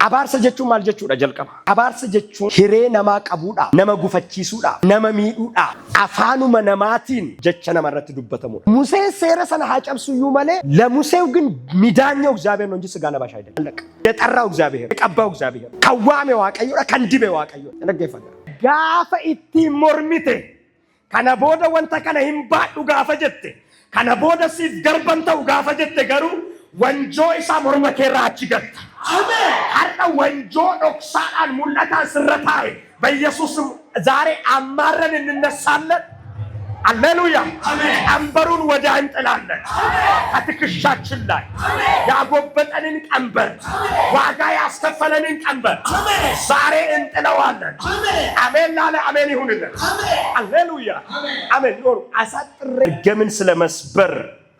Abaarsa jechuun maal jechuudha jalqaba? Abaarsa jechuun hiree namaa qabuudhaaf, nama gufachiisuudhaaf, nama miidhuudhaaf, afaanuma namaatiin jecha namarratti dubbatamudha. Museen seera sana haa cabsu iyyuu malee ለሙሴው ግን ሚዳኘው እግዚአብሔር ነው እንጂ ስጋ ለባሽ አይደለም። አለቀ። የጠራው እግዚአብሔር፣ የቀባው እግዚአብሔር፣ kan waame Waaqayyoodha, kan dibe Waaqayyoodha. Dhaggeeffadha. Gaafa ittiin mormite, kana booda wanta kana hin baadhu gaafa jette, kana booda siif garban ta'u gaafa jette garuu wanjoo isaa morma keerraa achi gatta. Har'a wanjoo dhoksaadhaan mul'ataan sirra taa'e በኢየሱስም ዛሬ አማረን እንነሳለን። አሌሉያ። ቀንበሩን ወዲያ እንጥላለን። ከትከሻችን ላይ ያጎበጠንን ቀንበር፣ ዋጋ ያስከፈለንን ቀንበር ዛሬ እንጥለዋለን። አሜን ላለ አሜን ይሁንልን። አሌሉያ፣ አሜን። ኖሩ አሳጥሬ መርገምን ስለመስበር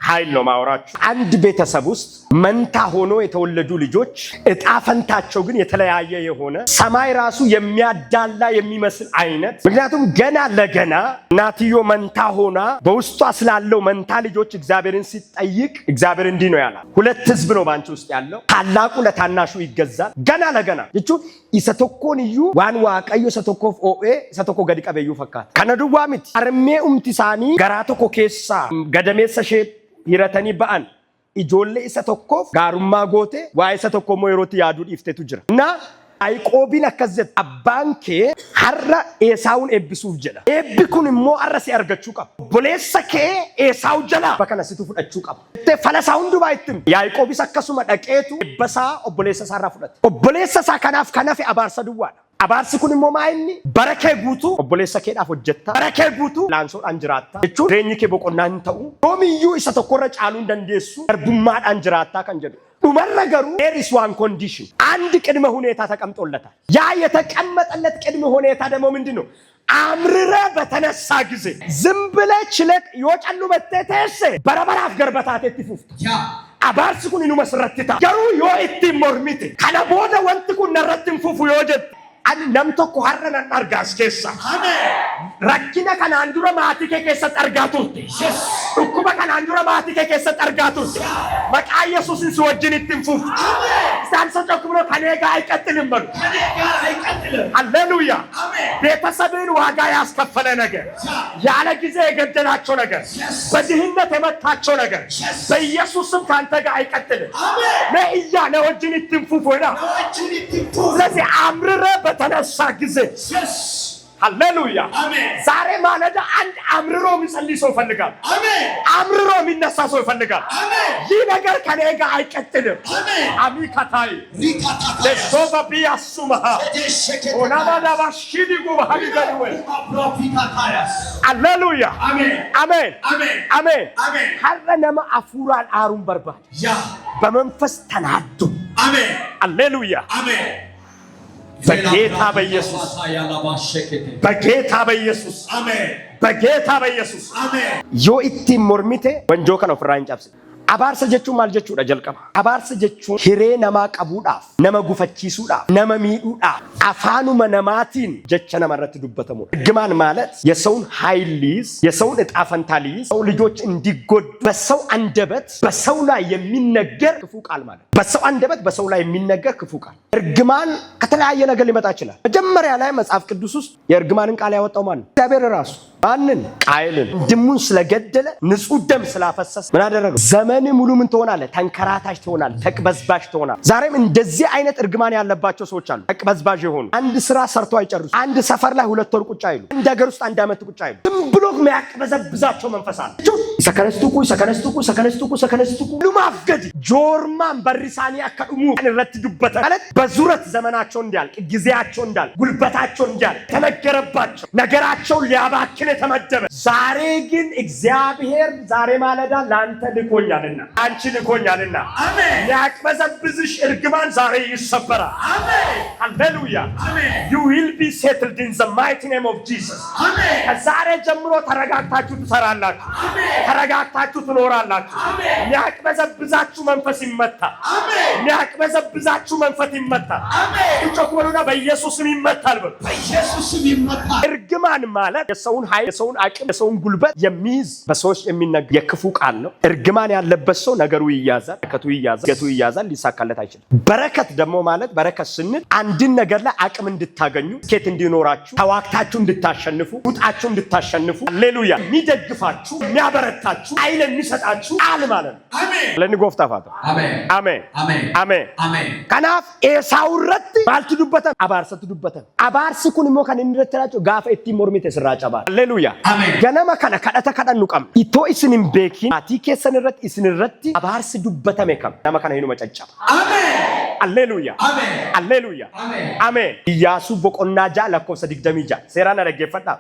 ኃይል ነው ማወራችሁ። አንድ ቤተሰብ ውስጥ መንታ ሆኖ የተወለዱ ልጆች እጣ ፈንታቸው ግን የተለያየ የሆነ፣ ሰማይ ራሱ የሚያዳላ የሚመስል አይነት። ምክንያቱም ገና ለገና እናትዮ መንታ ሆና በውስጧ ስላለው መንታ ልጆች እግዚአብሔርን ሲጠይቅ እግዚአብሔር እንዲህ ነው ያላት። ሁለት ህዝብ ነው በአንቺ ውስጥ ያለው፣ ታላቁ ለታናሹ ይገዛል። ገና ለገና jechuun isa tokkoon iyyuu waan Waaqayyo isa tokkoof oo'ee isa tokko gadi qabeeyyuu fakkaata. Kana duwwaa miti. Harmee umti isaanii garaa tokko keessaa gadameessa ishee hiratanii ba'an ijoollee isa tokkoof gaarummaa goote, waa isa tokko immoo yerootti yaaduu dhiiftetu jira. Na Yaaqoobiin akkas jedha: abbaan kee har'a Esaawun eebbisuuf jedha. Eebbi kun immoo har'a si argachuu qaba. Obboleessa kee Esaawu jalaa bakka kana situ fudhachuu qaba. Jettee fala isaa hundumaa itti himi. Yaaqoobis akkasuma dhaqeetu eebba isaa obboleessa isaa irraa fudhate. Obboleessa isaa kanaaf kan hafe abaarsa duwwaadha. Abaarsi kun immoo maa inni bara kee guutuu obboleessa keedhaaf hojjetta. Bara kee guutuu laansoodhaan jiraatta. Jechuun jireenyi kee boqonnaa hin ta'u. Yoomiyyuu isa tokkorra caaluu hin dandeessu. Garbummaadhaan jiraattaa kan jedhu. Dhumarra garuu there is one condition. አንድ ቅድመ ሁኔታ ተቀምጦለታል። ያ የተቀመጠለት ቅድመ ሁኔታ ደግሞ ምንድን ነው? አምርረህ በተነሳ ጊዜ። ዝም ብለህ ችለህ yoo callumattee teesse bara baraaf garba taateetti fufta. Abaarsi kun inuma sirratti ta'a. Garuu yoo ittiin mormite, kana booda wanti kun narratti hin fufu yoo jette, ani nam tokko har'a nan argaa as keessa. Rakkina kanaan dura maatii kee keessatti argaa turte. Dhukkuba kanaan dura maatii kee keessatti argaa turte. Maqaa Yesuusin si wajjin itti hin fufu. Isaan ሰው ጮክ ብሎ ከኔ ጋር አይቀጥልም በሉ። ሃሌሉያ። ቤተሰብን ዋጋ ያስከፈለ ነገር፣ ያለ ጊዜ የገደላቸው ነገር፣ በድህነት የመታቸው ነገር በኢየሱስ ስም ከአንተ ጋር አይቀጥልም። ነእያ na wajjin itti hin fufu jedha። ስለዚህ አምርረህ በተነሳ ጊዜ፣ ሃሌሉያ። ዛሬ ማለዳ አንድ አምርሮ የሚጸልይ ሰው ይፈልጋል። አምርሮ የሚነሳ ሰው ይፈልጋል። ይህ ነገር ከኔ ጋር አይቀጥልም። አሚካታይ ለሶባ ቢያሱማሃ ኦናማዳባሺዲጉ ባህሊገኒወ። ሃሌሉያ፣ አሜን፣ አሜን። Har'a nama hafuuraan aaruun barbaada. በመንፈስ ተናዶ፣ ሃሌሉያ፣ በጌታ በኢየሱስ፣ በጌታ በኢየሱስ፣ በጌታ በኢየሱስ። Yoo ittiin mormite wanjoo kana ofirraa hin cabsine. Abaarsa jechuun maal jechuudha jalqaba? Abaarsa jechuun hiree namaa qabuudhaaf, nama gufachiisuudhaaf, nama miidhuudhaaf, afaanuma namaatiin jecha namarratti dubbatamudha. እርግማን ማለት የሰውን ኃይል ሊይዝ፣ የሰውን እጣ ፈንታ ሊይዝ፣ ሰው ልጆች እንዲጎዱ በሰው አንደበት በሰው ላይ የሚነገር ክፉ ቃል ማለት፣ በሰው አንደበት በሰው ላይ የሚነገር ክፉ ቃል። እርግማን ከተለያየ ነገር ሊመጣ ይችላል። መጀመሪያ ላይ መጽሐፍ ቅዱስ ውስጥ የእርግማንን ቃል ያወጣው ማን ነው? እግዚአብሔር ራሱ። ማንን? ቃየልን። ወንድሙን ስለገደለ፣ ንጹሕ ደም ስላፈሰሰ ምን አደረገው? ዘመን ሙሉ ምን ትሆናለህ? ተንከራታች ትሆናለህ፣ ተቅበዝባዥ ትሆናለህ። ዛሬም እንደዚህ አይነት እርግማን ያለባቸው ሰዎች አሉ። ተቅበዝባዥ የሆኑ፣ አንድ ስራ ሰርቶ አይጨርሱ። አንድ ሰፈር ላይ 2 ወር ቁጭ አይሉ። አንድ ሀገር ውስጥ አንድ ዓመት ቁጭ አይሉ። ዝም ብሎ የሚያቅበዘብዛቸው መንፈስ አለ። Isa kanas tuqu, isa kanas tuqu, isa kanas tuqu, isa kanas tuqu. Lumaaf gadi joormaan barri isaanii akka dhumu kan irratti dubbatan ማለት በዙረት ዘመናቸው እንዲያልቅ፣ ጊዜያቸው እንዲያልቅ፣ ጉልበታቸው እንዲያልቅ ተነገረባቸው። ነገራቸውን ሊያባክን የተመደበ። ዛሬ ግን እግዚአብሔር ዛሬ ማለዳ ለአንተ ልኮኛልና፣ አንቺ ልኮኛልና የሚያቅበዘብዝሽ እርግማን ዛሬ ይሰበራል። ሃሌሉያ። You will be settled in the mighty name of Jesus። ከዛሬ ጀምሮ ተረጋግታችሁ ትሰራላችሁ፣ ተረጋግታችሁ ትኖራላችሁ። የሚያቅበዘብዛችሁ መንፈስ ይመታል። የሚያቅበዘብዛችሁ መንፈስ ይመታል። ጮክ በሉና በኢየሱስ ስም ይመታል በሉ። በኢየሱስ ስም ይመታል። እርግማን ማለት የሰውን ኃይል፣ የሰውን አቅም፣ የሰውን ጉልበት የሚይዝ በሰዎች የሚነገር የክፉ ቃል ነው። እርግማን ያለበት ሰው ነገሩ ይያዛል፣ በረከቱ ይያዛል፣ ገቱ ይያዛል፣ ሊሳካለት አይችልም። በረከት ደግሞ ማለት፣ በረከት ስንል አንድን ነገር ላይ አቅም እንድታገኙ፣ ስኬት እንዲኖራችሁ፣ ተዋግታችሁ እንድታሸንፉ፣ ውጣችሁ እንድታሸንፉ፣ ሃሌሉያ፣ የሚደግፋችሁ፣ የሚያበረታችሁ፣ ኃይል የሚሰጣችሁ ቃል ማለት ነው። አሜን። Galanni Gooftaaf haa ta'u። አሜን። አሜን። አሜን። አሜን። አሜን። Kanaaf Eesaawu irratti maaltu dubbatame? Abaarsatu dubbatame. Abaarsi kun immoo kan inni irratti raajuu gaafa ittiin mormite sirraa cabaa. Halleluuyaa. Ameen. Ganama kana kadhata kadhannu qabna. Itoo isin hin beekin maatii keessan irratti, isin irratti abaarsi dubbatame kam? Nama kana hinuma caccaba. አሜን። Halleluuyaa. አሜን። Halleluuyaa. አሜን። Ameen. Iyyaasuu boqonnaa 6 lakkoofsa 26. Seeraan na dhaggeeffadhaa.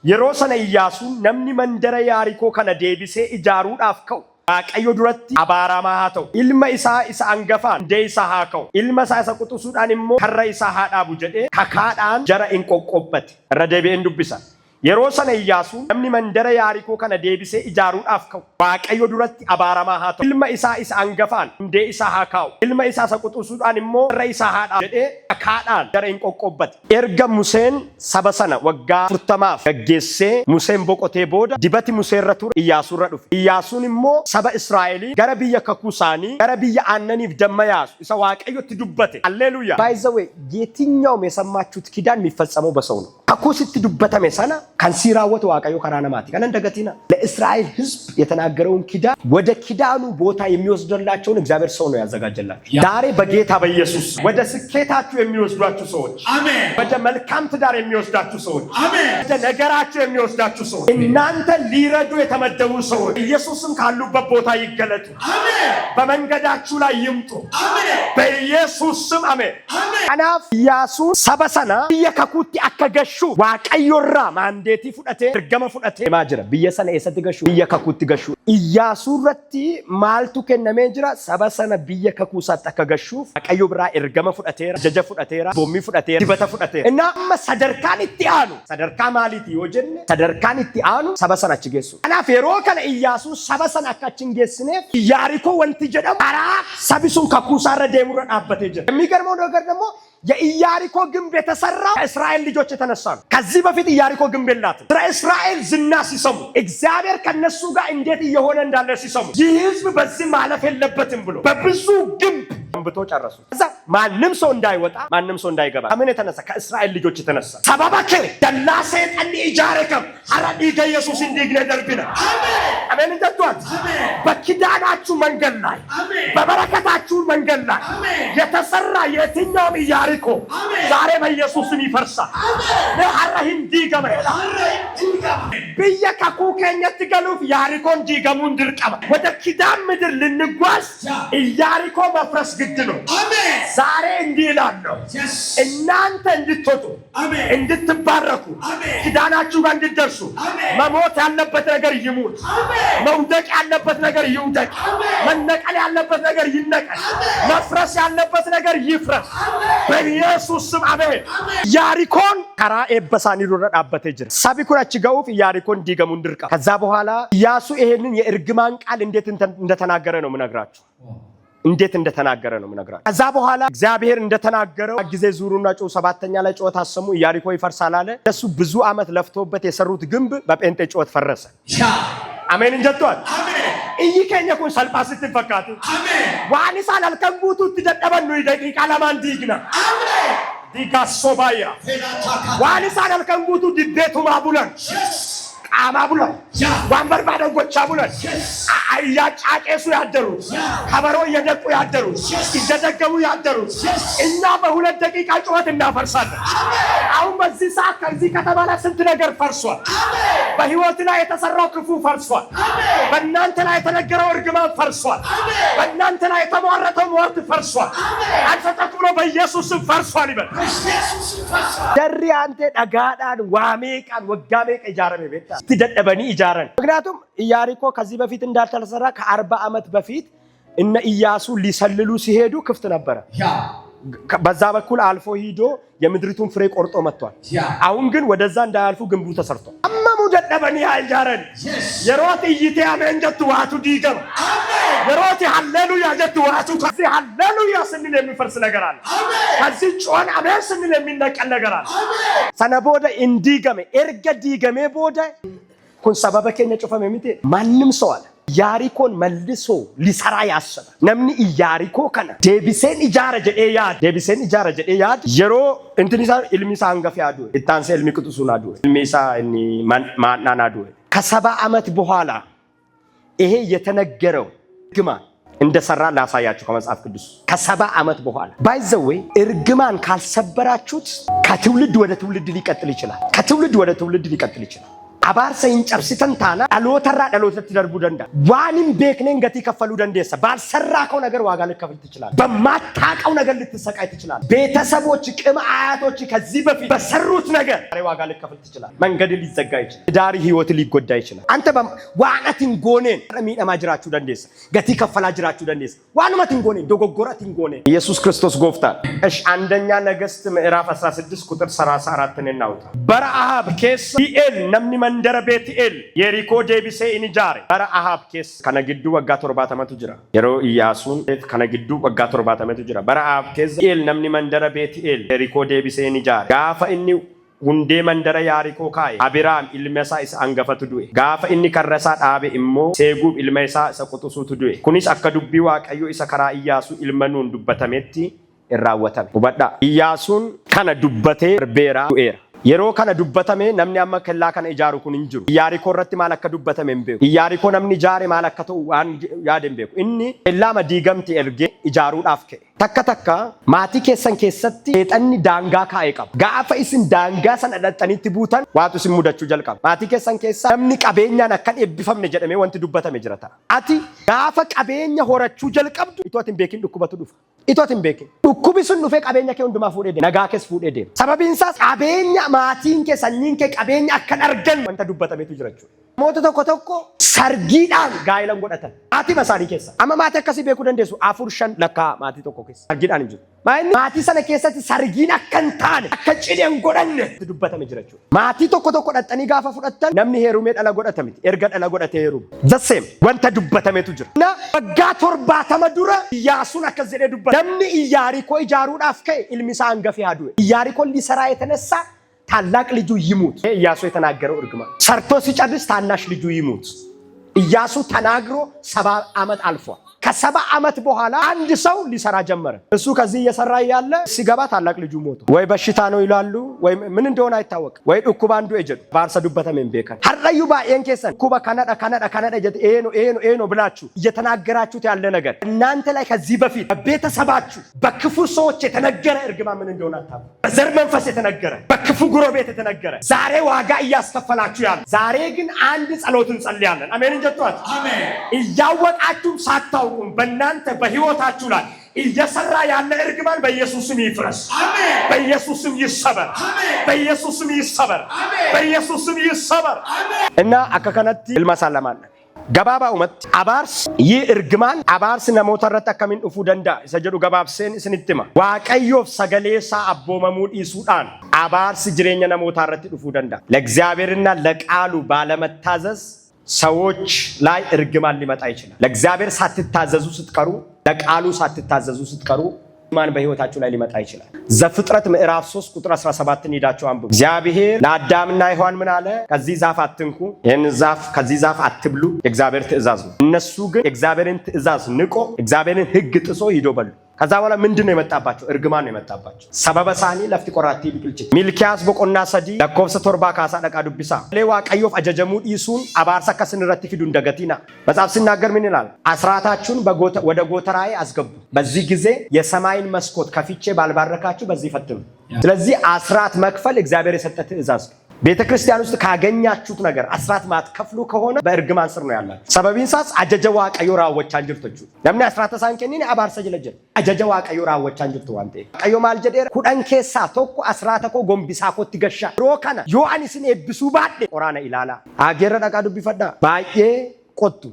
Yeroo sana Iyyaasuun, "Namni mandara Yaarikoo kana deebisee ijaaruudhaaf ka'u Waaqayyo duratti abaaramaa haa ta'u. Ilma isaa isa hangafaan hundee isaa haa ka'u. Ilma isaa isa quxisuudhaan immoo karra isaa haa dhaabu" jedhee kakaadhaan jara in qoqqobbate. Irra deebi'een dubbisa. Yeroo sana Iyyaasuun, "Namni mandara Yaarikoo kana deebisee ijaaruudhaaf ka'u Waaqayyo duratti abaaramaa haa ta'u. Ilma isaa isa hangafaan hundee isaa haa kaa'u. Ilma isaa isa quxisuudhaan immoo karra isaa haa dhaabu" jedhee kakaadhaan jara in qoqqobbate. Erga Museen saba sana waggaa 40f gaggeessee Museen boqotee booda dibati Museerra ture Iyyaasuurra dhufe. Iyyaasuun immoo saba Israa'elii gara biyya kakuu isaanii, gara biyya aannaniif damma yaasu isa Waaqayyotti dubbate. Alleluuyaa. By the way, የትኛውም የሰማችሁት ኪዳን የሚፈጸመው በሰው ነው። Kakuu sitti dubbatame sana kan sii raawwatu Waaqayyo karaa namaati. Kana hin dagatinaa። ለእስራኤል ሕዝብ የተናገረውን ኪዳን ወደ ኪዳኑ ቦታ የሚወስድላቸውን እግዚአብሔር ሰው ነው ያዘጋጀላቸው። ዛሬ በጌታ በኢየሱስ ወደ ስኬታችሁ የሚወስዷችሁ ሰዎች፣ አሜን። ወደ መልካም ትዳር የሚወስዳችሁ ሰዎች፣ አሜን። ወደ ነገራችሁ የሚወስዳችሁ ሰዎች፣ እናንተ ሊረዱ የተመደቡ ሰዎች ኢየሱስም ካሉበት ቦታ ይገለጡ፣ አሜን። በመንገዳችሁ ላይ ይምጡ። አሜን። በኢየሱስ ስም አሜን። አሜን። Kanaaf Iyyaasuun saba sana biyya kakuutti akka gashu Waaqayyorraa mandate fudhatee, ergama fudhatee deemaa jira. Biyya sana eessatti gashu? Biyya kakuutti gashu. Iyyaasuu irratti maaltu kennamee jira? Saba sana biyya kakuu isaatti akka gashuuf Waaqayyo biraa ergama fudhateera, ajaja fudhateera, boommii fudhateera, dibata fudhateera. Innaa amma sadarkaan itti aanu sadarkaa maaliiti yoo jenne, sadarkaan itti aanu saba sana achi geessu. Kanaaf yeroo kana Iyyaasuun saba sana akka achi hin geessineef Iyyaarikoo wanti jedhamu karaa sabi sun kakuu isaarra deemurra dhaabbatee jira. የሚገርመው ነገር ደግሞ የኢያሪኮ ግንብ የተሰራው ከእስራኤል ልጆች የተነሳ ነው። ከዚህ በፊት ኢያሪኮ ግንብ የላትም። ስለ እስራኤል ዝና ሲሰሙ፣ እግዚአብሔር ከነሱ ጋር እንዴት እየሆነ እንዳለ ሲሰሙ፣ ይህ ህዝብ በዚህ ማለፍ የለበትም ብሎ በብዙ ግንብ ገንብቶ ጨረሱ። ከዛ ማንም ሰው እንዳይወጣ፣ ማንም ሰው እንዳይገባ። ከምን የተነሳ? ከእስራኤል ልጆች የተነሳ። Sababa kee dallaa seexanni ijaare kam har'a dhiiga Yesuusiin diignee darbina። አሜን እንጠጧት። በኪዳናችሁ መንገድ ላይ፣ በበረከታችሁ መንገድ ላይ የተሰራ የትኛውም ኢያሪኮ ዛሬ በኢየሱስ ስም ይፈርሳል። Har'a hin diigama። Biyya kakuu keenyatti galuuf Yaarikoon diigamuun dirqama። ወደ ኪዳን ምድር ልንጓዝ ኢያሪኮ መፍረስ ግድ ነው። ዛሬ እንዲህ እላለሁ፣ እናንተ እንድትወጡ፣ እንድትባረኩ፣ ኪዳናችሁ ጋር እንድትደርሱ መሞት ያለበት ነገር ይሙት፣ መውደቅ ያለበት ነገር ይውደቅ፣ መነቀል ያለበት ነገር ይነቀል፣ መፍረስ ያለበት ነገር ይፍረስ። በኢየሱስ ስም አሜን። Yaarikoon karaa eebba isaanii dura dhaabbatee jira. Sabi kun achi ga'uuf Iyaarikoon diigamuun dirqama። ከዛ በኋላ ኢያሱ ይሄንን የእርግማን ቃል እንዴት እንደተናገረ ነው የምነግራችሁ። እንዴት እንደተናገረ ነው የምነግራችሁ። ከዛ በኋላ እግዚአብሔር እንደተናገረው ጊዜ ዙሩና ጮሁ፣ ሰባተኛ ላይ ጩኸት አሰሙ፣ ኢያሪኮ ይፈርሳል አለ። እነሱ ብዙ ዓመት ለፍቶበት የሰሩት ግንብ በጴንጤ ጩኸት ፈረሰ። አሜን እንጀቷል። Iyyi keenya kun salphaa sitti hin fakkaatin. Waan isaan halkan guutuu itti dadhaban nuyi daqiiqaa 2n diigna. Diigaa sobaayya. Waan isaan halkan guutuu dibbee tumaa bulan, qaamaa bulan, waan barbaadan gochaa bulan, እያጫጨሱ ያደሩት፣ ከበሮ እየደቁ ያደሩት፣ እየደገሙ ያደሩት፣ እኛ በ2 ደቂቃ ጩኸት እናፈርሳለን። አሁን በዚህ ሰዓት ከዚህ ከተማ ላይ ስንት ነገር ፈርሷል። በህይወት ላይ የተሰራው ክፉ ፈርሷል። በእናንተ ላይ የተነገረው እርግማን ፈርሷል። በእናንተ ላይ የተሟረተው ሟርት ፈርሷል። አንተ ብሎ በኢየሱስ ስም ፈርሷል ይበል። Jarri aantee dhagaadhaan waa meeqaan waggaa meeqa ijaarame beektaa? Itti dadhabanii ijaaran። ምክንያቱም ኢያሪኮ ከዚህ በፊት እንዳልተሰራ፣ ከ40 ዓመት በፊት እነ ኢያሱ ሊሰልሉ ሲሄዱ ክፍት ነበረ። በዛ በኩል አልፎ ሂዶ የምድሪቱን ፍሬ ቆርጦ መጥቷል። አሁን ግን ወደዛ እንዳያልፉ ግንቡ ተሰርቷል። Hammamuu dadhabanii haa ijaaran. Yeroo ati iyyitee ameen jettu waatu diigama. Yeroo ati ሃሌሉያ jettu waatu ከዚህ ሃሌሉያ ስንል የሚፈርስ ነገር አለ። ከዚህ ጮኸን አሜን ስንል የሚነቀል ነገር አለ። Sana booda in diigame. Erga diigamee booda kun sababa keenya cufame miti. ማንም ሰው አለ ኢያሪኮን መልሶ ሊሰራ ያሰበ namni Iyaarikoo kana deebiseen ijaara jedhee yaade, deebiseen ijaara jedhee yaade, yeroo intini isaa ilmi isaa hangafi haa du'e, itti aansee ilmi quxisuun haa du'e, ilmi isaa inni maadhaan haa du'e. ከ70 ዓመት በኋላ ይሄ የተነገረው እርግማን እንደሰራ ላሳያችሁ ከመጽሐፍ ቅዱስ። ከ70 ዓመት በኋላ by the way እርግማን ካልሰበራችሁት ከትውልድ ወደ ትውልድ ሊቀጥል ይችላል። ከትውልድ ወደ ትውልድ ሊቀጥል ይችላል። Abaarsa hin cabsitan taanaan dhalootarraa dhalootatti darbuu danda'a. Waan hin beekneen gatii kaffaluu dandeessa. ባልሰራከው ነገር ዋጋ ልከፍል ትችላለህ። በማታውቀው ነገር ልትሰቃይ ትችላለህ። ቤተሰቦች፣ ቅም አያቶች ከዚህ በፊት በሰሩት ነገር ዛሬ ዋጋ ልከፍል ትችላለህ። መንገድ ሊዘጋ ይችላል። ዳሪ ህይወት ሊጎዳ ይችላል። አንተ waan ati hin gooneen miidhamaa jiraachuu dandeessa. Gatii kaffalaa jiraachuu dandeessa. Waanuma ati hin gooneen, dogoggora ati hin gooneen. ኢየሱስ ክርስቶስ gooftaa. እሺ፣ አንደኛ ነገሥት ምዕራፍ 16 ቁጥር 34ን እናውጣ። Bara Ahaab keessa Hii'eel namni mandara Beeti'eel Yerikoo deebisee in ijaare. Bara Ahaab keessa kana gidduu waggaa 70tu jira. Yeroo Iyyaasuun kana gidduu waggaa 70tu jira. Bara Ahaab keessa Hii'eel namni mandara Beeti'eel Yerikoo deebisee in ijaare. Gaafa inni hundee mandara Yaarikoo kaa'e, Abiraam ilma isaa isa hangafatu du'e. Gaafa inni karra isaa dhaabe immoo Seeguub ilma isaa isa quxisuutu du'e. Kunis akka dubbii Waaqayyoo isa karaa Iyyaasuu ilma Nuun dubbatametti in raawwatame. Hubadhaa. Iyyaasuun kana dubbatee darbeeraa du'eera. Yeroo kana dubbatame namni amma kellaa kana ijaaru kun hin jiru. Iyyaarikoo irratti maal akka dubbatame hin beeku. Iyyaarikoo namni ijaare maal akka ta'u waan yaade hin beeku. Inni kellaama diigamte ergee ijaaruudhaaf ka'e. Takka takka maatii keessan keessatti seexanni daangaa kaa'ee qaba. Gaafa isin daangaa sana dhaqxanitti buutan waatu isin mudachuu jalqaba. Maatii keessan keessa namni qabeenyaan akka hin eebbifamne jedhamee wanti dubbatame jira ta'a. Ati gaafa qabeenya horachuu jalqabdu itoo ati hin beekin dhukkubatu dhufa. Itoo ati hin beekin. Dhukkubi sun dhufee qabeenya kee hundumaa fuudhee deema. Nagaa kees fuudhee deema. Sababiin isaas qabeenya maatiin kee, sanyiin kee qabeenya akka hin arganne wanta dubbatametu jira jechuudha. Namoota tokko tokko sargiidhaan gaa'ela hin godhatan. Maatii isaanii keessa. Amma maatii akkasii beekuu dandeessu. Afur, shan lakkaa maatii tokko keessa. Sargiidhaan hin jiru. Maayinni maatii sana keessatti sargiin akka hin taane, akka cidhe hin godhanne dubbatame jira jechuudha. Maatii tokko tokko dhaxxanii gaafa fudhattan namni heerumee dhala godhata miti. Erga dhala godhatee heerumu. The same wanta dubbatametu jira. Na waggaa 70 dura Iyyaasuun akkas jedhee dubbata. Namni Iyyaarikoo ijaaruudhaaf ka'e ilmi isaa hangafi haa du'e. Iyyaarikoon ሊሰራ የተነሳ ታላቅ ልጁ ይሙት። ኢያሱ የተናገረው እርግማን ሰርቶ ሲጨርስ ታናሽ ልጁ ይሙት። ኢያሱ ተናግሮ 70 ዓመት አልፏል። ከ70 ዓመት በኋላ አንድ ሰው ሊሰራ ጀመረ። እሱ ከዚህ እየሰራ እያለ ሲገባ ታላቅ ልጁ ሞቶ፣ ወይ በሽታ ነው ይላሉ፣ ወይ ምን እንደሆነ አይታወቅም። ወይ dhukkubaan du'e jedhu. Abaarsa dubbatame hin beekan. Har'ayyuu baay'een keessan dhukkuba kanadha, kanadha, kanadha jedhe, ይሄ ነው፣ ይሄ ነው፣ ይሄ ነው ብላችሁ እየተናገራችሁት ያለ ነገር እናንተ ላይ ከዚህ በፊት በቤተሰባችሁ በክፉ ሰዎች የተነገረ እርግማን ምን እንደሆነ አታውቁም። በዘር መንፈስ የተነገረ፣ በክፉ ጎረቤት የተነገረ ዛሬ ዋጋ እያስከፈላችሁ ያለ። ዛሬ ግን አንድ ጸሎት እንጸልያለን። አሜን እንጀቷት። እያወቃችሁም ሳታውቁም በእናንተ በህይወታችሁ ላይ እየሰራ ያለ እርግማን በኢየሱስ ስም ይፍረስ፣ በኢየሱስ ስም ይሰበር፣ በኢየሱስ ስም ይሰበር፣ በኢየሱስ ስም ይሰበር። እና akka kanatti ilma isaa lamaan Gabaabaa abaarsi ይህ እርግማን abaarsi namoota irratti akkamiin dhufuu danda'a isa jedhu gabaabseen isinitti hima. Waaqayyoof sagalee isaa abboomamuu dhiisuudhaan abaarsi jireenya namootaa irratti dhufuu danda'a. ለእግዚአብሔርና ለቃሉ ባለመታዘዝ ሰዎች ላይ እርግማን ሊመጣ ይችላል። ለእግዚአብሔር ሳትታዘዙ ስትቀሩ፣ ለቃሉ ሳትታዘዙ ስትቀሩ እርግማን በህይወታችሁ ላይ ሊመጣ ይችላል። ዘፍጥረት ምዕራፍ 3 ቁጥር 17ን ሄዳችሁ አንብቡ። እግዚአብሔር ለአዳምና ሔዋን ምን አለ? ከዚህ ዛፍ አትንኩ፣ ይህን ዛፍ፣ ከዚህ ዛፍ አትብሉ፣ የእግዚአብሔር ትእዛዝ ነው። እነሱ ግን የእግዚአብሔርን ትእዛዝ ንቆ እግዚአብሔርን ሕግ ጥሶ ሂዶ በሉ። ከዛ በኋላ ምንድን ነው የመጣባቸው? እርግማን ነው የመጣባቸው። Sababa isaanii lafti qoraattii biqilchite. Miilkiyaas boqonnaa 3 lakkoofsa 7 kaasaa dhaqaa dubbisaa. Lee Waaqayyoof ajajamuu dhiisuun abaarsa akka isin irratti fidu hin dagatinaa። መጽሐፍ ሲናገር ምን ይላል? አስራታችሁን ወደ ጎተራዬ አስገቡ። በዚህ ጊዜ የሰማይን መስኮት ከፍቼ ባልባረካችሁ በዚህ ፈትኑ። ስለዚህ አስራት መክፈል እግዚአብሔር የሰጠ ትእዛዝ ነው። ቤተ ክርስቲያን ውስጥ ካገኛችሁት ነገር አስራት ማትከፍሉ ከሆነ በእርግማን ስር ነው ያላችሁ። Sababiin isaas ajaja Waaqayyoo raawwachaa hin jirtu jechuudha. Namni asraata isaan kennin abaarsa jala jira. Ajaja Waaqayyoo raawwachaa hin jirtu waan ta'eef. Waaqayyo maal jedheera? 10 keessaa tokko asraata koo gombisaa kootti gashaa. Yeroo kana yoo ani isin eebbisuu baadhe qoraana ilaalaa. Haageerra dhaqaa dubbifadhaa. Baay'ee qottu.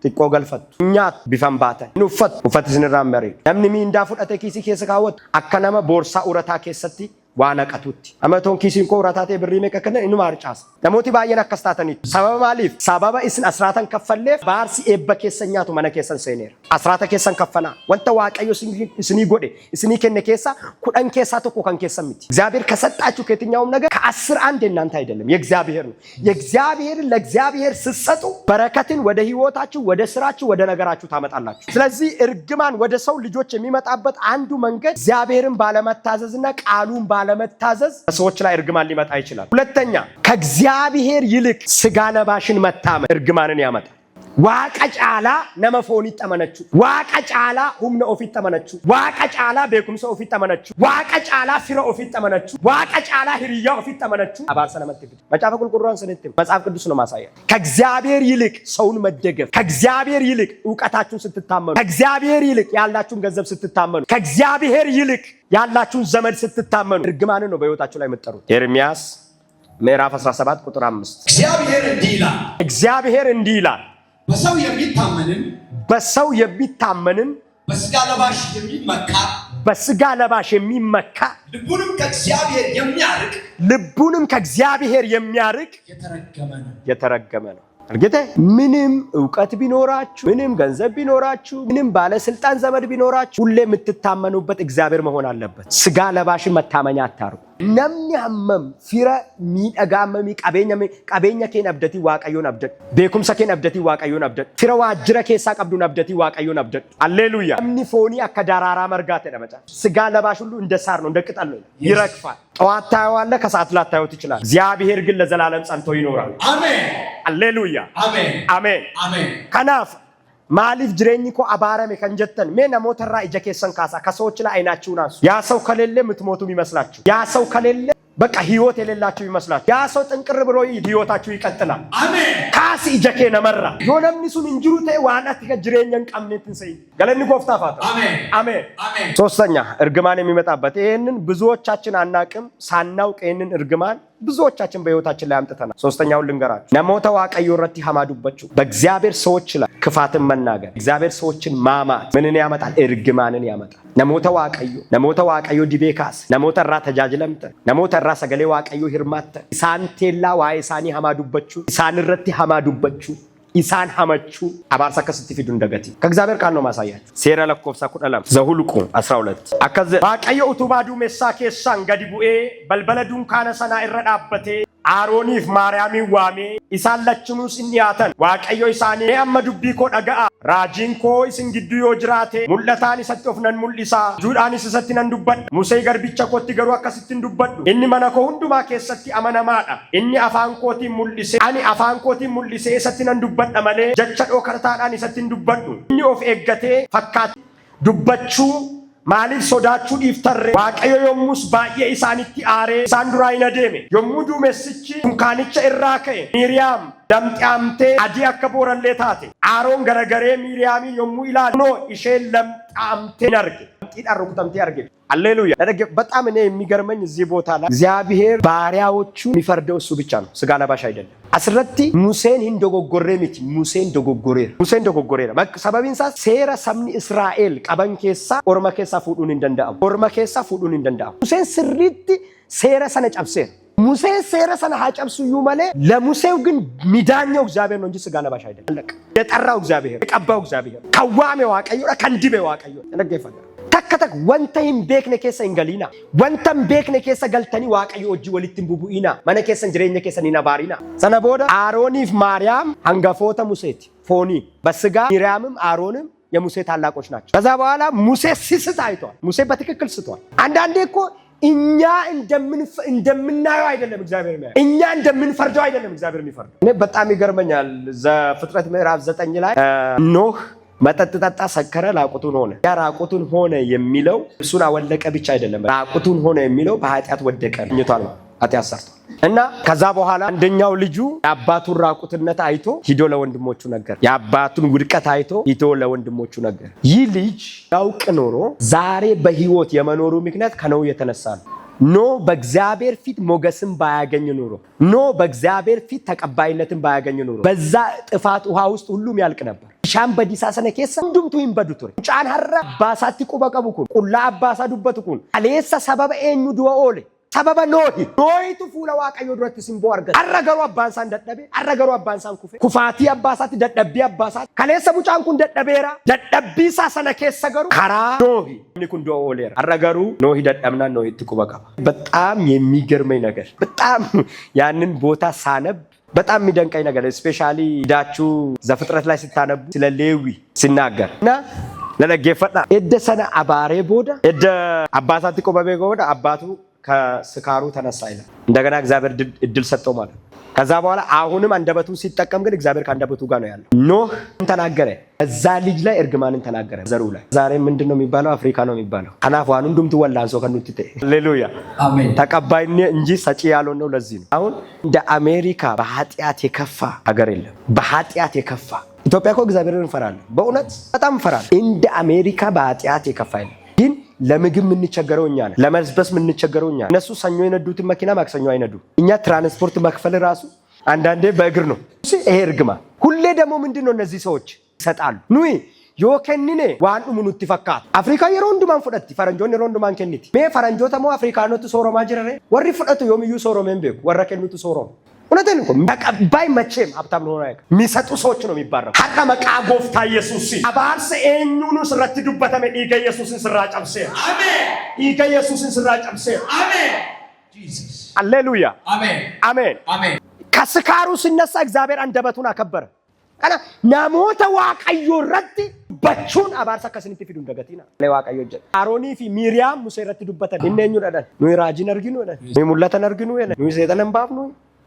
Xiqqoo galfattu. Nyaattu bifan baatan. Hin uffattu. Uffati isinirraa hin bareedu. Namni miindaa fudhatee kiisii keessa kaawwatu akka nama boorsaa urataa keessatti waa naqatutti. Amma toon kiisiin koo urataa ta'e birrii meeqa kennan inuma harcaasa. Namooti baay'een akkas taataniitu. Sababa maaliif? Sababa isin asraatan kaffalleef baarsi eebba keessan nyaatu mana keessan seeneera. Asraata keessan kaffalaa. Wanta Waaqayyo isinii godhe isinii kenne keessaa 10 keessaa 1 kan keessan miti. እግዚአብሔር ከሰጣችሁ ከየትኛውም ነገር ከአስር አንድ የእናንተ አይደለም፣ የእግዚአብሔር ነው። የእግዚአብሔርን ለእግዚአብሔር ስትሰጡ በረከትን ወደ ህይወታችሁ፣ ወደ ስራችሁ፣ ወደ ነገራችሁ ታመጣላችሁ። ስለዚህ እርግማን ወደ ሰው ልጆች የሚመጣበት አንዱ መንገድ እግዚአብሔርን ባለመታዘዝና ቃሉን ባለመታዘዝ በሰዎች ላይ እርግማን ሊመጣ ይችላል። ሁለተኛ ከእግዚአብሔር ይልቅ ስጋ ለባሽን መታመን እርግማንን ያመጣል። Waaqa caalaa nama foonitti amanachuu, Waaqa caalaa humna ofitti amanachuu, Waaqa caalaa beekumsa ofitti amanachuu, Waaqa caalaa fira ofitti amanachuu, Waaqa caalaa hiriyyaa ofitti amanachuu abaarsa namatti fida. Macaafa Qulqulluun ስንት መጽሐፍ ቅዱስ ነው ማሳያ። ከእግዚአብሔር ይልቅ ሰውን መደገፍ፣ ከእግዚአብሔር ይልቅ እውቀታችሁን ስትታመኑ፣ ከእግዚአብሔር ይልቅ ያላችሁን ገንዘብ ስትታመኑ፣ ከእግዚአብሔር ይልቅ ያላችሁን ዘመድ ስትታመኑ እርግማንን ነው በህይወታችሁ ላይ የምትጠሩት። ኤርሚያስ ምዕራፍ 17 ቁጥር 5። እግዚአብሔር እንዲህ ይላል፣ እግዚአብሔር እንዲህ ይላል፣ በሰው የሚታመንን በሰው የሚታመንን በስጋ ለባሽ የሚመካ በስጋ ለባሽ የሚመካ ልቡንም ከእግዚአብሔር የሚያርቅ ልቡንም ከእግዚአብሔር የሚያርቅ የተረገመ ነው። የተረገመ ነው። እርግጥ ምንም እውቀት ቢኖራችሁ፣ ምንም ገንዘብ ቢኖራችሁ፣ ምንም ባለስልጣን ዘመድ ቢኖራችሁ ሁሌ የምትታመኑበት እግዚአብሔር መሆን አለበት። ስጋ ለባሽን መታመኛ አታርጉ። Namni hammam fira miidhagaa hammamii qabeenya keen abdatii Waaqayyoon abdadhu. Beekumsa keen abdatii Waaqayyoon abdadhu. Fira waajjira keessaa qabduun abdatii Waaqayyoon abdadhu. Alleluuyaa. Namni foonii akka daraaraa margaa ta'e macaa ስጋ ለባሽ ሁሉ እንደ ሳር ነው፣ እንደ ቅጠል ነው፣ ይረግፋል። ጠዋት ታየዋለህ፣ ከሰዓት ላታየው ትችላለህ። እግዚአብሔር ግን ለዘላለም ጸንቶ ይኖራል። አሜን። አሌሉያ። አሜን። አሜን። አሜን። Kanaaf maaliif jireenyi koo abaarame kan jettan mee namoota irraa ija keessan kaasaa ከሰዎች ላይ አይናችሁን አንሱ። ያ ሰው ከሌለ የምትሞቱ ይመስላችሁ። ያ ሰው ከሌለ በቃ ህይወት የሌላችሁ ይመስላችሁ። ያ ሰው ጥንቅር ብሎ ህይወታችሁ ይቀጥላል። አሜን። Kaasi ija kee namarraa. Yoo namni sun hin jiru ta'e waan ati jireenya hin qabneetti hin se'in. Galanni Gooftaaf haa ta'u. አሜን። አሜን። አሜን። ሶስተኛ እርግማን የሚመጣበት ይህንን ብዙዎቻችን አናቅም። ሳናውቅ ይህንን እርግማን ብዙዎቻችን በህይወታችን ላይ አምጥተናል። ሶስተኛውን ልንገራችሁ። Namoota Waaqayyoo irratti hamaa dubbachuu፣ በእግዚአብሔር ሰዎች ላይ ክፋትን መናገር፣ እግዚአብሔር ሰዎችን ማማት ምንን ያመጣል? እርግማንን ያመጣል። Namoota Waaqayyoo dibee kaase, namoota irraa tajaajilamtan, namoota irraa sagalee Waaqayyoo hirmaattan, isaan teellaa waa'ee isaanii hamaa dubbachuu, isaan irratti hamaa dubbachuu, isaan hamachuu abaarsa akkasitti fidu hin ከእግዚአብሔር ቃል ነው ማሳያችሁ። Seera lakkoofsa 12 Zahulqu 12 akkas jedha. Waaqayyo utubaa duumessaa keessaan gadi bu'ee balbala dunkaana sanaa irra dhaabbatee Arooniif Maariyaamiin waamee isaan lachuunis in dhiyaatan. Waaqayyo isaanii mee amma dubbii koo dhaga'a. Raajiin koo isin gidduu yoo jiraate mul'ataan isatti of nan mul'isaa. Juudhaanis isatti nan dubbadha. Musee garbicha kootti garuu akkasitti hin dubbadhu. Inni mana koo hundumaa keessatti amanamaadha. Inni afaan kootiin mul'isee ani afaan kootiin mul'isee isatti nan dubbadha malee jecha dhokataadhaan isatti hin dubbadhu. Inni of eeggatee fakkaatti dubbachuu maaliif sodaachuu dhiiftarre? Waaqayyo yommus baay'ee isaanitti aaree isaan duraa hin adeeme. Yommuu duumessichi dunkaanicha irraa ka'e Miiriyaam lamxaamtee adii akka boorallee taate. Aaroon garagaree Miiriyaamiin yommuu ilaalu kunoo isheen lamxaamtee hin arge. Lamxiidhaan rukutamtee arge. አሌሉያ። በጣም እኔ የሚገርመኝ እዚህ ቦታ ላይ እግዚአብሔር ባሪያዎቹ የሚፈርደው እሱ ብቻ ነው፣ ስጋ ለባሽ አይደለም። Asirratti Museen hin dogoggorre miti, Museen dogoggoreera. Museen dogoggoreera. Sababiin isaas seera sabni Israa'el qaban keessaa orma keessaa fuudhuun hin danda'amu. Orma keessaa fuudhuun hin danda'amu. Museen sirriitti seera sana cabseera. ሙሴን seera sana haa cabsu iyyuu malee ለሙሴው ግን ሚዳኘው እግዚአብሔር ነው እንጂ ስጋ ለባሽ አይደለም። አለቀ። የጠራው እግዚአብሔር፣ የቀባው እግዚአብሔር፣ kan waame Waaqayyoodha, kan dibe Waaqayyoodha. Dhaggeeffadha. Takka takka wanta hin beekne keessa hin galiina. Wanta hin beekne keessa galtanii Waaqayyo hojii walitti hin bubu'ina. Mana keessan jireenya keessan hin abaarina. Sana booda Arooniif Maariyaam hangafoota Museeti. Foonii በስጋ ሚርያምም አሮንም የሙሴ ታላቆች ናቸው። ከዛ በኋላ ሙሴ ሲስት አይቷል። ሙሴ በትክክል ስቷል። አንዳንዴ እኮ እኛ እንደምናየው አይደለም እግዚአብሔር የሚያየው፣ እኛ እንደምንፈርደው አይደለም እግዚአብሔር የሚፈርደው። እኔ በጣም ይገርመኛል። ዘፍጥረት ምዕራፍ 9 ላይ ኖህ መጠጥ ጠጣ፣ ሰከረ፣ ራቁቱን ሆነ። ያ ራቁቱን ሆነ የሚለው ልብሱን አወለቀ ብቻ አይደለም። ራቁቱን ሆነ የሚለው በኃጢአት ወደቀ ተኝቷል፣ ኃጢአት ሰርቷል። እና ከዛ በኋላ አንደኛው ልጁ የአባቱን ራቁትነት አይቶ ሂዶ ለወንድሞቹ ነገር፣ የአባቱን ውድቀት አይቶ ሂዶ ለወንድሞቹ ነገር። ይህ ልጅ ያውቅ ኖሮ ዛሬ በህይወት የመኖሩ ምክንያት ከኖህ የተነሳ ነው። ኖህ በእግዚአብሔር ፊት ሞገስን ባያገኝ ኖሮ፣ ኖህ በእግዚአብሔር ፊት ተቀባይነትን ባያገኝ ኖሮ በዛ ጥፋት ውሃ ውስጥ ሁሉም ያልቅ ነበር። Bishaan badiisaa sana keessa hundumtuu hin badu ture. Mucaan har'a abbaasaatti quba qabu kun, qullaa abbaasaa dubbatu kun, kaleessa sababa eenyu du'a oole? Sababa Noohi. Noohitu fuula Waaqayyoo duratti simboo argate. Har'a garuu abbaan isaan dadhabe. Har'a garuu abbaan isaan kufe. Kufaatii abbaa isaatti, dadhabbii abbaa isaatti. Kaleessa mucaan kun dadhabeera. Dadhabbii isaa sana keessa garuu karaa Noohi namni kun du'a ooleera. Har'a garuu Noohi dadhabnaan Noohitti quba qaba. በጣም የሚገርመኝ ነገር፣ በጣም ያንን ቦታ ሳነብ በጣም የሚደንቀኝ ነገር፣ especially ሄዳችሁ ዘፍጥረት ላይ ስታነቡ ስለ ሌዊ ሲናገር እና na dhaggeeffadhaa. Edda sana abaaree booda, edda abbaa isaatti quba beekoo booda አባቱ ከስካሩ ተነሳ ይላል። እንደገና እግዚአብሔር እድል ሰጠው ማለት ነው። ከዛ በኋላ አሁንም አንደበቱን ሲጠቀም ግን እግዚአብሔር ከአንደበቱ ጋር ነው ያለው። ኖህ ተናገረ፣ እዛ ልጅ ላይ እርግማንን ተናገረ፣ ዘሩ ላይ። ዛሬ ምንድን ነው የሚባለው? አፍሪካ ነው የሚባለው። Kanaaf waan hundumtuu wallaansoo kan nutti ta'e። ሃሌሉያ። አሜን። ተቀባይ እንጂ ሰጪ ያልሆነው ለዚህ ነው። አሁን እንደ አሜሪካ በኃጢአት የከፋ ሀገር የለም። በኃጢአት የከፋ፣ ኢትዮጵያ እኮ እግዚአብሔርን እንፈራለን፣ በእውነት በጣም እንፈራለን። እንደ አሜሪካ በኃጢአት የከፋ የለም። ግን ለምግብ የምንቸገረው እኛ ነን። ለመልበስ የምንቸገረው እኛ ነን። እነሱ ሰኞ የነዱትን መኪና ማክሰኞ አይነዱ። እኛ ትራንስፖርት መክፈል ራሱ አንዳንዴ በእግር ነው። ይሄ እርግማን። ሁሌ ደግሞ ምንድን ነው፣ እነዚህ ሰዎች ይሰጣሉ። Nuyi yoo kennine waan dhumu nutti fakkaata. Afrikaa yeroo hundumaan fudhatti, faranjoonni yeroo hundumaan kenniti. Mee faranjoota moo Afrikaanota sooromaa jirare? Warri fudhatu yoomiyyuu sooromee hin beeku, warra kennutu sooroma. እውነቴን እኮ፣ ተቀባይ መቼም ሀብታም ሆኖ አያውቅም። የሚሰጡ ሰዎች ነው የሚባረኩ። Har'a maqaa Gooftaa Yesuus abaarsa eenyuunu sirratti dubbatame dhiiga Yesuusin sirraa cabseera. አሜን። Dhiiga Yesuusin sirraa cabseera. አሜን። Jesus. ሃሌሉያ። አሜን። አሜን። አሜን። ከስካሩ ሲነሳ እግዚአብሔር አንደበቱን አከበረ። Kana namoota Waaqayyoo irratti dubbachuun abaarsa akka isinitti fidu hin dagatina. Waaqayyo jedha. Aroonii fi Miiriyaam Musee irratti dubbatan. Inni eenyudha jedhan? Nuyi raajiin arginu jedhan. Nuyi mul'atan arginu jedhan. Nuyi seexana hin baafnu.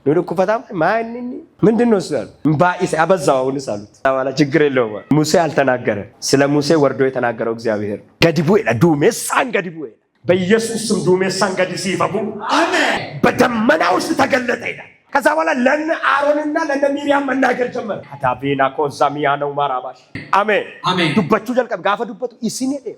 Nuyi dhukkufataa maa inni inni ምንድን ነው እሱ ያሉት? ባኢሰ አበዛው አሁንስ አሉት። በኋላ ችግር የለውም ሙሴ አልተናገረ። ስለ ሙሴ ወርዶ የተናገረው እግዚአብሔር ነው። Gadi bu'eedha, duumessaan gadi bu'eedha። በኢየሱስ ስም duumessaan gadi siif haa bu'u። አሜን። በደመና ውስጥ ተገለጠ ይላል። ከዛ በኋላ ለነ አሮንና ለነ ሚሪያም መናገር ጀመረ። ካታቬና ኮዛሚያ ነው ማራባሽ። አሜን። አሜን። Dubbachuu jalqabe. Gaafa dubbatu isin jedhe,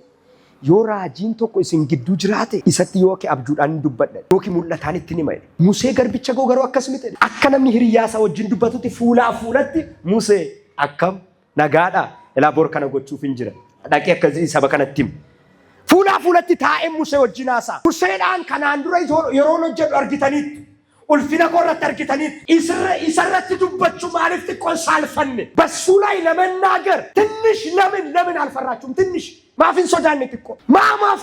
yoo raajiin tokko isin gidduu jiraate isatti yookiin abjuudhaan hin dubbadha yookiin mul'ataan itti hima jedhe. Musee garbicha koo garuu akkas miti jedhe. Akka namni hiriyyaa isaa wajjin dubbatutti fuulaa fuulatti, Musee akkam nagaadha, ilaa bor kana gochuuf hin jira, dhaqee akkasii saba kanatti himu. Fuulaa fuulatti taa'ee Musee wajjin haasa'a. Museedhaan kanaan dura yeroon hojjedhu argitaniittu. Ulfina koo irratti argitaniittu. Isarratti dubbachuu maaliif xiqqoon saalfanne? በሱ ላይ ለመናገር ትንሽ ለምን አልፈራችሁም? ትንሽ maaf hin sodaanne xiqqoo? Maamaaf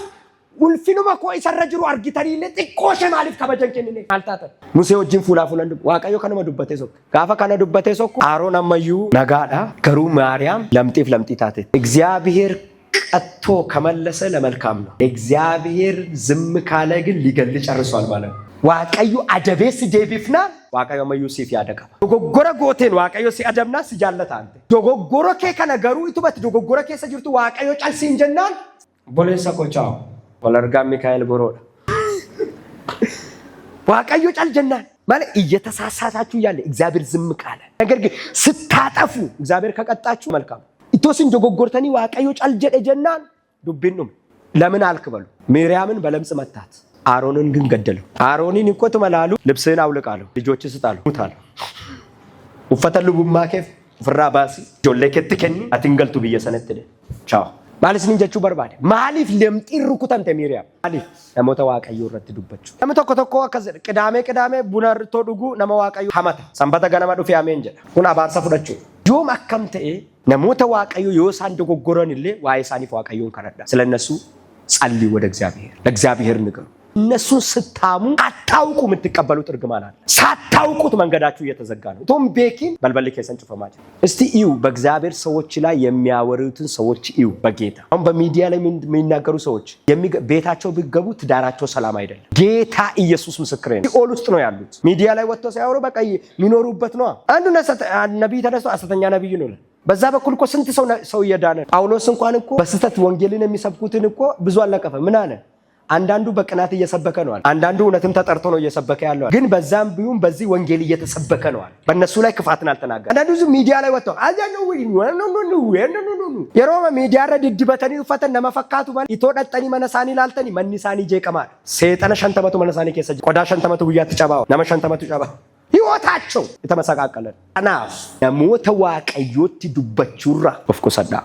ulfinuma koo isarra jiru argitaniillee xiqqoo ishee maaliif kabajan kennine? Maal taatan? Musee wajjin fuulaa fuulaan dubbe. Waaqayyo kanuma dubbatee sokku. Gaafa kana dubbatee sokku Aaroon ammayyuu nagaadha. Garuu Maariyaam lamxiif lamxii taate. እግዚአብሔር ቀጥቶ ከመለሰ ለመልካም ነው። እግዚአብሔር ዝም ካለ ግን ሊገል ጨርሷል ማለት ነው። Waaqayyo adabee si deebifnaan Waaqayyo ammayyuu siif yaada qaba. Dogoggora gooteen Waaqayyo si adabnaan si jaallata ante. Dogoggora kee kana garuu itubatti dogoggora keessa jirtu Waaqayyo calsiin jennaan obboleessa koo chaaw. Wal argaan Mikaa'el boroodha. Waaqayyo cal jennaan ማለት እየተሳሳታችሁ እያለ እግዚአብሔር ዝም ካለ፣ ነገር ግን ስታጠፉ እግዚአብሔር ከቀጣችሁ መልካም። Itoo isin dogoggortanii Waaqayyo cal jedhe jennaan dubbiin dhume። ለምን አልክ በሉ። ሚርያምን በለምጽ መታት፣ አሮንን ግን ገደለው። Arooniin እኮ መላሉ ልብስህን አውልቅ አለው፣ ልጆች ስጥ አለው፣ ሙት አለው። Uffata lubummaa kee ofirraa baasii ijoollee keetti kenni, ati hin galtu biyya sanatti jedhe. Chaaw. Maal isiniin jechuu barbaade? Maaliif lamxiin rukutamte Miiriyaam? Maaliif? Namoota Waaqayyoo irratti dubbachuu. Namni tokko tokko akkas jedha. Qidaamee qidaamee buna irtoo dhuguu nama Waaqayyoo hamata. Sanbata ganama dhufee ameen jedha. Kun abaarsa fudhachuu. Yoom akkam ta'e namoota Waaqayyoo yoo isaan dogoggoran illee waa'ee isaaniif Waaqayyoon kadhadha. ስለ እነሱ ጸልዩ ወደ እግዚአብሔር፣ ለእግዚአብሔር ንገሩ። እነሱን ስታሙ አታውቁ የምትቀበሉት እርግማን አለ። ሳታውቁት መንገዳችሁ እየተዘጋ ነው። Utuu hin beekin balballi keessan cufamaa jira። እስቲ እዩ፣ በእግዚአብሔር ሰዎች ላይ የሚያወሩትን ሰዎች እዩ። በጌታ አሁን በሚዲያ ላይ የሚናገሩ ሰዎች ቤታቸው ቢገቡ ትዳራቸው ሰላም አይደለም። ጌታ ኢየሱስ ምስክሬ ነው። ሲኦል ውስጥ ነው ያሉት። ሚዲያ ላይ ወጥተው ሲያወሩ በቃ የሚኖሩበት ነዋ። አንዱ ነቢይ ተነስቶ ሐሰተኛ ነቢይ ነው ይላል። በዛ በኩል እኮ ስንት ሰው ሰው እየዳነ፣ ጳውሎስ እንኳን እኮ በስህተት ወንጌልን የሚሰብኩትን እኮ ብዙ አልነቀፈ። ምን አለ? አንዳንዱ በቅናት እየሰበከ ነው አለ። አንዳንዱ እውነትም ተጠርቶ ነው እየሰበከ ያለው። ግን በዛም ቢሆን በዚህ ወንጌል እየተሰበከ ነው አለ። በእነሱ ላይ ክፋትን አልተናገረም። አንዳንዱ ዝም ሚዲያ ላይ ወጥተው yeroo miidiyaarra diddibatanii uffatan nama fakkaatu malee itoo dhaxxanii mana isaanii ilaaltanii manni isaanii jeeqamaadha. Seexana 50tu mana isaanii keessa jira. Qodaa 50tu guyyaatti cabaa. Nama 50tu cabaa. ህይወታቸው የተመሰቃቀለ። Kanaaf namoota Waaqayyootti dubbachuurraa of qusadhaa።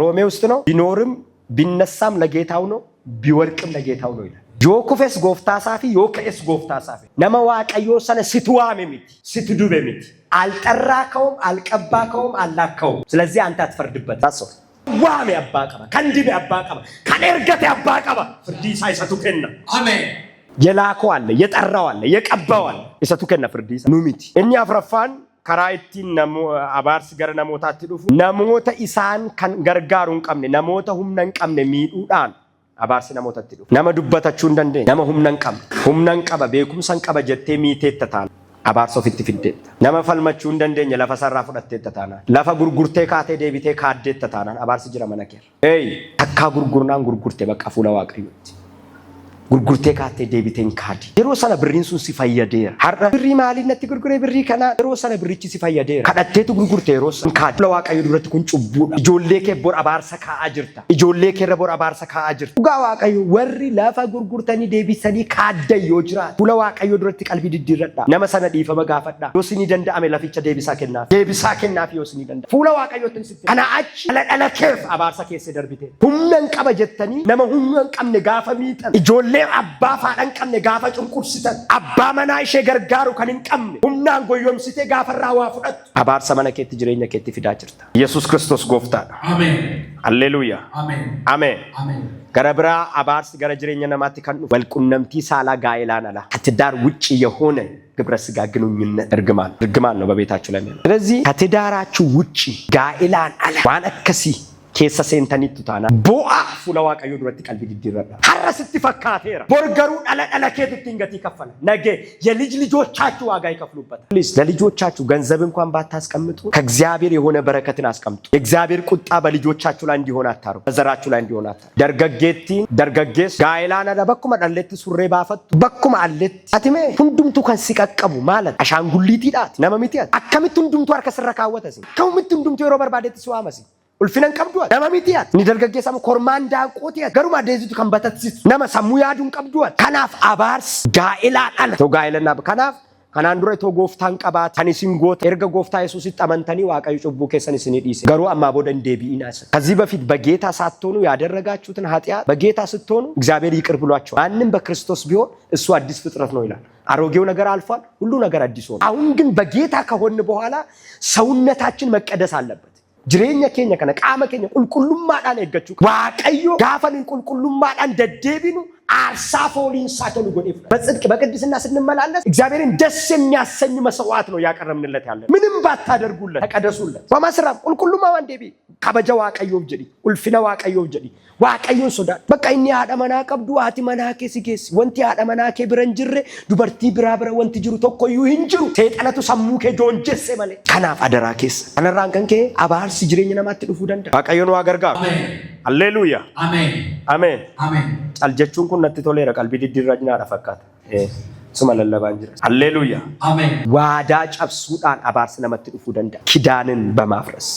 ሮሜ ውስጥ ነው። ቢኖርም ቢነሳም ለጌታው ነው፣ ቢወድቅም ለጌታው ነው ይላል። Yoo kufes Gooftaasaa fi yoo ka'es Gooftaasaaf. Nama Waaqayyoo sana situ waame miti, situ dibe miti. አልጠራከውም፣ አልቀባከውም፣ አላከውም። ስለዚህ አንተ አትፈርድበት። ሰው waame abbaa qaba, kan dibe abbaa qaba, kan ergate abbaa qaba. Firdii isaa isatu kenna. Ameen. የላከው አለ፣ የጠራው አለ፣ የቀባው አለ። Isatu kenna firdii isaa, nu miti. Inni afraffaan karaa ittiin abaarsi gara namootaatti dhufu namoota isaan kan gargaaru hin qabne, namoota humna hin qabne miidhuudhaan abaarsi namootatti dhufu. Nama dubbatachuu hin dandeenye, nama humna hin qabne, humna hin qaba, beekumsa hin qaba jettee miiteetta taana. Abaarsa ofitti fiddeetta. Nama falmachuu hin dandeenye lafa sarraa fudhatteetta taanaan. Lafa gurgurtee kaatee deebitee kaaddeetta taanaan abaarsi jira mana keerra. Eey, takkaa gurgurnaan gurgurte bakka fuula Waaqayyootti. Gurgurtee kaattee deebiteen kaadi. Yeroo sana birriin sun si fayyadeera. Har'a birrii maaliin natti gurguree birrii kanaa? Yeroo sana birrichi si fayyadeera. Kadhatteetu gurgurte yeroo sana kaadi. Fuula Waaqayyoo duratti kun cubbuudha. Ijoollee kee bor abaarsa kaa'aa jirta. Ijoollee kee irra bor abaarsa kaa'aa jirta. Dhugaa Waaqayyo warri lafa gurgurtanii deebisanii kaaddan yoo jiraatu fuula Waaqayyoo duratti qalbii diddiirradhaa. Nama sana dhiifama gaafadhaa. Yoo sinii danda'ame laficha deebisaa kennaaf. Deebisaa kennaaf yoo sinii danda'ame. Fuula Waaqayyootti sitti. Kana achi dhala dhala keef abaarsa keessa darbite. Humna hin qaba jettanii nama humna hin qabne gaafa miixan. Ijoollee abbaa faadha hin qabne gaafa cunqursitan. Abbaa manaa ishee gargaaru kan hin qabne humnaan goyyomsitee gaafa irraa waa fudhattu. Abaarsa mana keetti jireenya keetti fidaa jirta. Yesus Kiristoos gooftaadha. Ameen. Alleluuyaa. Ameen. Ameen. Ameen. Gara biraa abaarsi gara jireenya namaatti kan dhufu walqunnamtii saalaa gaa'elaan ala ከትዳር ውጭ የሆነ ግብረ ስጋ ግንኙነት እርግማን እርግማን ነው በቤታችሁ ላይ የሚሆነው። ስለዚህ ከትዳራችሁ ውጭ gaa'elaan ala waan akkasii keessa seentaniittu taanaan bu'aa fuula Waaqayyoo duratti qalbii diddiirradha. Har'a sitti fakkaateera. Bor garuu dhala dhala keetu ittiin gatii kaffala. ነገ የልጅ ልጆቻችሁ ዋጋ ይከፍሉበታል። Please ለልጆቻችሁ ገንዘብ እንኳን ባታስቀምጡ ከእግዚአብሔር የሆነ በረከትን አስቀምጡ። የእግዚአብሔር ቁጣ በልጆቻችሁ ላይ እንዲሆን አታርጉ። በዘራችሁ ላይ እንዲሆን አታርጉ። Dargaggeettiin dargaggeessi gaa'elaan ala bakkuma dhalletti surree baafattu bakkuma alletti atime hundumtuu kan si qaqqabu ማለት ashaangulliitiidhaati nama miti ati. Akkamitti hundumtuu harka sirra kaawwatasi? Akkamitti hundumtuu yeroo barbaadetti si waamasi? Ulfina hin qabdu ati. Nama miti ati. Ni dargaggeessa kormaan daanqooti ati. Garuma adeemsitu kan batatsisu. Nama sammuu yaaduu hin qabdu ati. Kanaaf abaarsi gaa'elaan ala. Itoo gaa'elannaa kanaaf kanaan dura itoo gooftaan qabaate kan isin goota erga gooftaa Yesuusitti amantanii Waaqayyo cubbuu keessan isinii dhiise. Garuu ammaa booda hin deebi'inaa isa. ከዚህ በፊት በጌታ ሳትሆኑ ያደረጋችሁትን ኃጢአት በጌታ ስትሆኑ እግዚአብሔር ይቅር ብሏቸዋል። ማንም በክርስቶስ ቢሆን እሱ አዲስ ፍጥረት ነው ይላል። አሮጌው ነገር አልፏል፣ ሁሉ ነገር አዲስ ሆነ። አሁን ግን በጌታ ከሆን በኋላ ሰውነታችን መቀደስ አለበት። Jireenya keenya kana qaama keenya qulqullummaadhaan eeggachuu qabna. Waaqayyo gaafa nuyi qulqullummaadhaan deddeebinu aarsaa fooliinsaa tolu godhee fudhata። በጽድቅ በቅድስና ስንመላለስ እግዚአብሔርን ደስ የሚያሰኝ መስዋዕት ነው እያቀረብንለት ያለ። ምንም ባታደርጉለት ተቀደሱለት። በማስራብ qulqullummaa waan deebi kabaja Waaqayyoof jedhi, ulfina Waaqayyoof jedhi, Waaqayyoon sodaadhu. Bakka inni haadha manaa qabdu haati manaa kee si geessi. Wanti haadha manaa kee bira hin jirre dubartii biraa bira wanti jiru tokkoyyuu hin jiru. Seexanatu sammuu kee joonjesse malee. Kanaaf adaraa keessa. Kanarraan kan ka'e abaarsi jireenya namaatti dhufuu danda'a. Waaqayyoon waa gargaaru. Ameen. Alleluuyaa. Ameen. Ameen. Ameen. Cal jechuun kun natti toleera, qalbii diddiirranaadha fakkaata. Suma lallabaan jira. Alleluuyaa. Ameen. Waadaa cabsuudhaan abaarsi namatti dhufuu danda'a. ኪዳንን በማፍረስ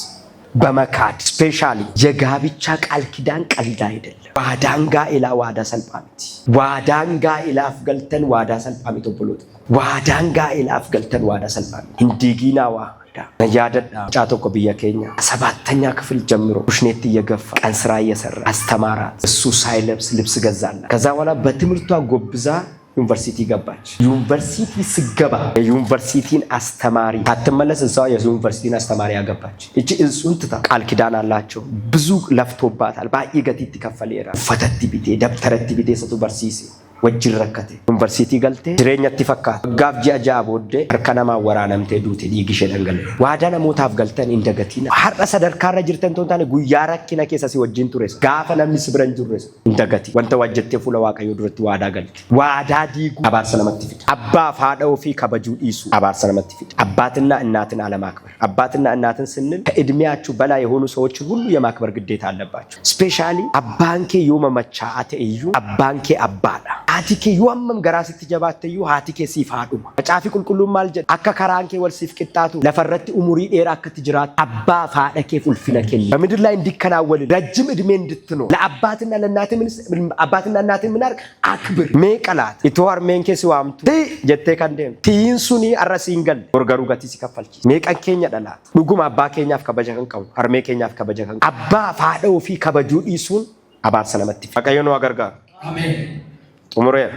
በመካድ specially የጋብቻ ቃል ኪዳን ቀልድ አይደለም። Waadaan gaa'elaa waadaa salphaa miti. Waadaan gaa'elaaf galtan waadaa salphaa miti obboloota. Waadaan gaa'elaaf galtan waadaa salphaa miti. Hin diiginaa waadaa. Yaadadha mucaa tokko biyya keenya ሰባተኛ ክፍል ጀምሮ ኩሽኔት እየገፋ ቀን ስራ እየሰራ አስተማራት። እሱ ሳይለብስ ልብስ ገዛላት። ከዛ በኋላ በትምህርቷ ጎብዛ ዩኒቨርሲቲ ገባች። ዩኒቨርሲቲ ስገባ የዩኒቨርሲቲን አስተማሪ ሳትመለስ እዛው የዩኒቨርሲቲን አስተማሪ ያገባች። እቺ እሱን ትታ ቃል ኪዳን አላቸው። ብዙ ለፍቶባታል። Baay'ee gatiitti kaffaleera. Uffatatti bitee dabtaratti bitee isatu barsiise. Wajjin rakkate. Yuunivarsiitii galtee jireenyatti fakkaata. Waggaaf ji'a 6 booddee harka namaa waraanamtee duute, dhiigi ishee dhangala'e. Waadaa namootaaf galtan hin dagatina. Har'a sadarkaarra jirtan toon taane, guyyaa rakkina keessa si wajjin ture. Gaafa namni si bira hin jirre hin dagati. Wanta hojjettee fuula Waaqayyoo duratti waadaa galte. Waadaa diiguu abaarsa namatti fida. Abbaaf haadha ofii kabajuu dhiisuu abaarsa namatti fida. አባትና እናትን አለማክበር። አባትና እናትን ስንል ከእድሜያችሁ በላይ የሆኑ ሰዎችን ሁሉ የማክበር ግዴታ አለባችሁ። Especially abbaan kee yoo machaa'aa ta'e iyyuu abbaan kee abbaadha. Haati kee yoo hammam garaa sitti jabaatte iyyuu haati kee siif haadhuma. Macaafi Qulqulluun maal jedha? Akka karaan kee wal siif qixxaatu, lafarratti umurii dheeraa akkatti jiraattu, abbaaf haadha keef ulfina kenni. በምድር ላይ እንዲከናወን ረጅም እድሜ እንድትኖር ለአባትና ለእናትህ ምን አባትና እናትህ ምን አድርግ? አክብር። Meeqa laata? Itoo harmeen kee si waamtu tii jettee kan deemtu. Tiin suni har'a siin galle. Bor garuu gatii si kaffalchiisa. Meeqan keenya dhalaata? Dhuguma abbaa keenyaaf kabaja kan qabnu, harmee keenyaaf kabaja kan qabnu. Abbaa fi haadha ofii kabajuu dhiisuun abaarsa namatti fida. Waaqayyo nu haa gargaaru. Ameen. Xumureera.